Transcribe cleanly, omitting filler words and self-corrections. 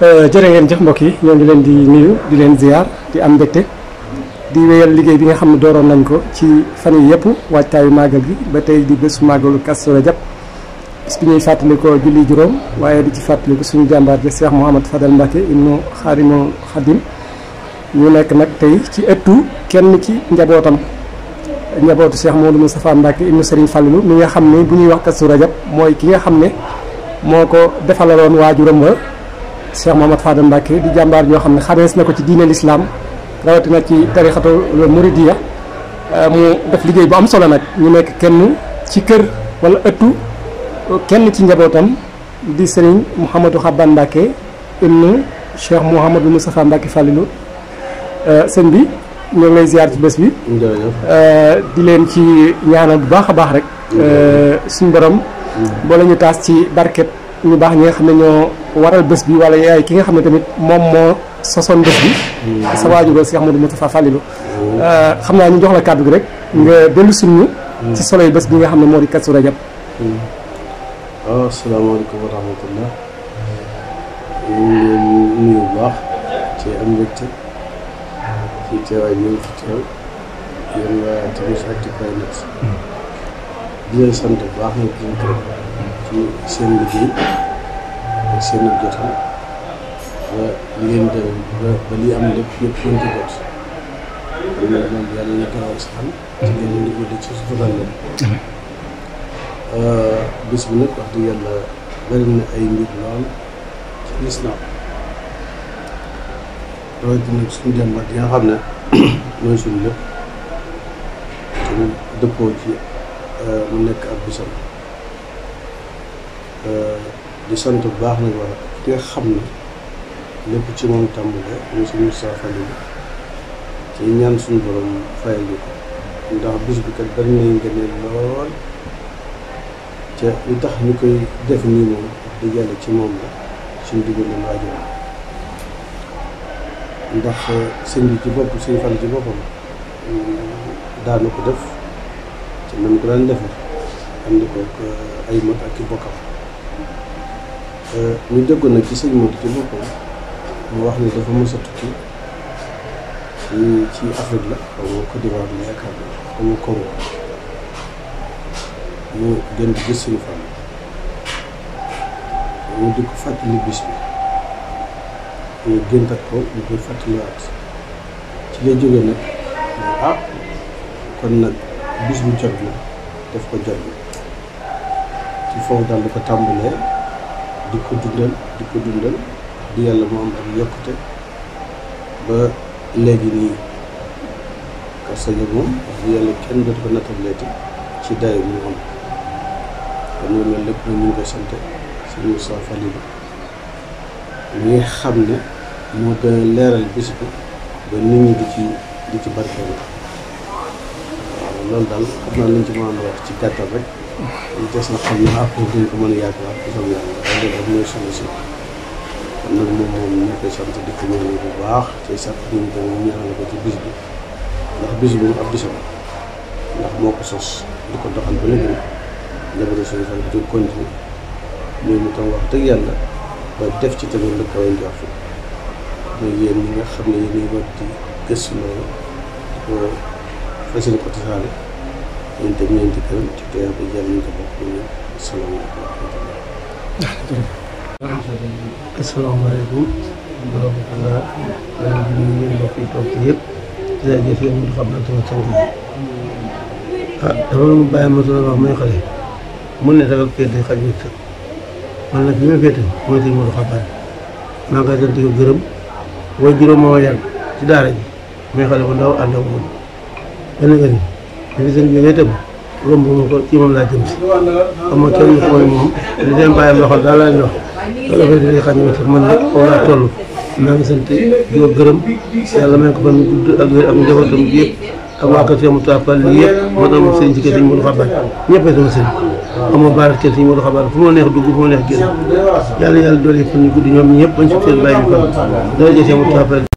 jërë ngeen jëf mbokk yi ñoo ngi leen di nuyu di leen ziar di am mbégte di wéyal liggéey bi nga xam ne dooroon nañ ko ci fan yi yëpp waajtaayu màggal gi ba tey di bésu màggalu Kazu Rajab bis bi ñuy fàttalikoo julli juróom waaye di ci fàttaliku suñu jàmbaar ji Cheikh Mouhamadou Fadal Mbacké ibnu Xaadimu Xaadim ñu nekk nag tey ci ëttu kenn ci njabootam njabootu Cheikh Mouhamadou Moustapha Mbacké ibnu Serigne Fallilou mi nga xam ne bu ñuy wax Kazu Rajab mooy ki nga xam ne moo ko defalaloon waajuram wa Cheikh Mouhamadou Fadal Mbacké di jàmbaar joo xam ne xamees na ko ci diine l'islam rawatina ci tarixatu Muridiya mu def liggéey bu am solo nag ñu nekk kenn ci kër wala ëttu kenn ci njabootam di Serigne Mouhamadou Xaban Mbacké ibnu Cheikh Mouhamadou Moustapha Mbacké Fallilou sëñ bi ñoo ngi lay ziar ci bés bi di leen ci ñaanal bu baax a baax rek suñ borom boo la ñu taas ci barket ñu baax ñi nga xam ne ñoo waral bés bi wala yaay ki nga xam ne tamit moom moo sosoon bés bi sa waajur Cheikh Mouhamadou Moustapha Fallilou xam naa ñu jox la kàddu gi rek nga dellu suñu ci soloy bés bi nga xam ne moo di Kazu Rajab. waaw asalaamaaleykum wa rahmatullah ñu ngi leen nuyu bu baax ci am mbégte ci teewaay bi fi teew yéen waa timis-actu.net di leen sant bu baax nag di leen gërëm ci seen liggéey ak seen jotal ba li ngeen dem ba li am lépp yëpp mën ci jot kon nag moom yàlla na gaaw saxal ci ngeen leen di guddi ci sutural leen bis bi nag wax dëgg yàlla bari na ay mbir lool ci lislaam rawatina suñu jàmbat yi nga xam ne mooy suñu lépp te mu dëppoo ci mu nekk ab bisam di sant bu baax nag wax ki nga xam ne lépp ci moom tàmbale muy suñu Moustapha Fallilou ci ñaan suñu borom fayal ñu ko ndax bis bi kat bari nañ ngëneel lool te li tax ñu koy def nii moom di yàlla ci moom la suñu diggante waajur ndax sëñ bi ci bopp sëñ Fall ci boppam daana ko def te nam ko daan defar andi ko ay mag ak i bokkam ñu déggoon nag ci sëñ Modou ci boppam mu wax ni dafa mës a tukki ci Afrique la xaw ma Côte d'Ivoire la yaakaar na xaw ma Congo mu gën di gis suñu fan ñu di ko fàttali bis bi ñu gëntat ko ñu koy fàttaliwaat ci lay jógee nag kon nag bis bu jot na def ko jot na ci foofu daal di ko tàmbalee di ko dundal di yàlla mu am ak yokkute ba léegi nii Kazu Rajab moom di yàlla kenn dootu ko nattaleeti ci dayo bi mu am kon loolu lépp nag ñu ngi koy sant sëñ Moustapha Fallilou ñi nga xam ne moo gën a leeral bis bi ba nit ñi di ci barkeelu waaw loolu daal xam naa lañ ci mën a wax ci gàttal rek ñu des na xam ne après duñ ko mën a yaatuwaat bu soobee yàlla waaye loolu rek mooy solution kon nag moom ñu koy sant di ko ñaanal bu baax ci sax ñu ngi ñaanal ko ci bis bi ndax bis bi mu ab bisam ndax moo ko sos di ko doxal ba léegi njabootu suñu fan di continuer ñoom itam wax dëgg yàlla ba def ci tamit lu kawe njort mooy yéen ñi nga xam ne yéen ñi war di gëstu loolu di ko fas yéene ko tasaare ñun tam ñeenti këram ci teew bi jàll ñu ko bokk ñu salaamaaleykum wa rahmatulah. asalaamaaleykum wa rahmatulah. maa ngi nuyu yéen mbokk yi toog yëpp di la jëf yéen mu xam naa sama sant bi dafa mu bàyyi ma solo wax may xale mun ne sagal féete xaj wét man nag bi ma féete mooy sëñ Modou Xaban maa ngi koy sant ko gërëm way juróom moo yar ci daara ji may xale bu ndaw ànd ak moom benn nga ni dafi sëñ bi wéetam romb ma ko ci moom laa jëm si xam nga kenn mooy moom li seen bàyyam loxo daal lañ wax loolu dafay xaj wét man nag foofu laa toll maa ngi sant di ko gërëm yàlla may ko fan gudd ak wér ak njabootam bi yëpp ak waa kër Cheikh Moustapha Fallilou yëpp moo tax ma sëñ ci kër sëñ Modou Xaban ñëpp sama sëñ amoo baal kër sëñ Modou Xaban fu ma neex dugg fu ma neex génn yàlla doole fan ñu gudd ñoom ñëpp bañ si seen bàyyi bi fan dara jël Cheikh Moustapha Fallilou